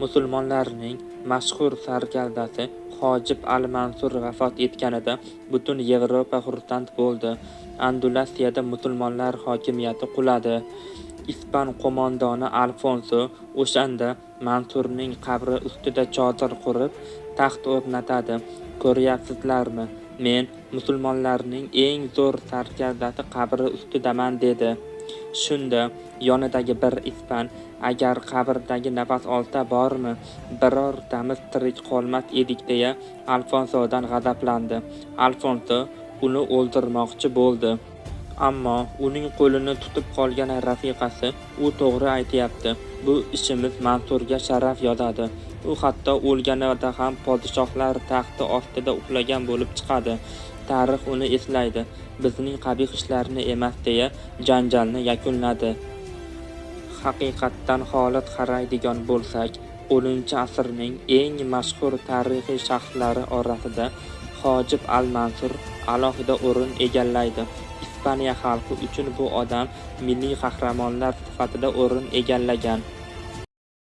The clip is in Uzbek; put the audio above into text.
Musulmonlarning mashhur sarkardasi Hojib al-Mansur vafot etganida butun Yevropa xursand bo'ldi. Andalusiyada musulmonlar hokimiyati quladi. Ispan qo'mondoni Alfonso o'shanda Mansurning qabri ustida chodir qurib, taxt o'rnatadi. Ko'ryapsizlarmi, men musulmonlarning eng zo'r sarkardasi qabri ustidaman, dedi. Shunda yonidagi bir ispan, agar qabrdagi nafas olsa bormi, birortamiz tirik qolmas edik, deya Alfonsodan g'azablandi. Alfonso uni o'ldirmoqchi bo'ldi. Ammo uning qo'lini tutib qolgan rafiqasi, u to'g'ri aytyapti. Bu ishimiz Mansurga sharaf yozadi. U hatto o'lganida ham podshohlar taxti ostida uxlagan bo'lib chiqadi. Tarix uni eslaydi. Bizning qabih ishlarni emas, deya janjalni yakunladi. Haqiqatdan holat qaraydigan bo'lsak, 10-asrning eng mashhur tarixiy shaxslari orasida Hojib al-Mansur alohida o'rin egallaydi. Ispaniya xalqi uchun bu odam milliy qahramonlar sifatida o'rin egallagan.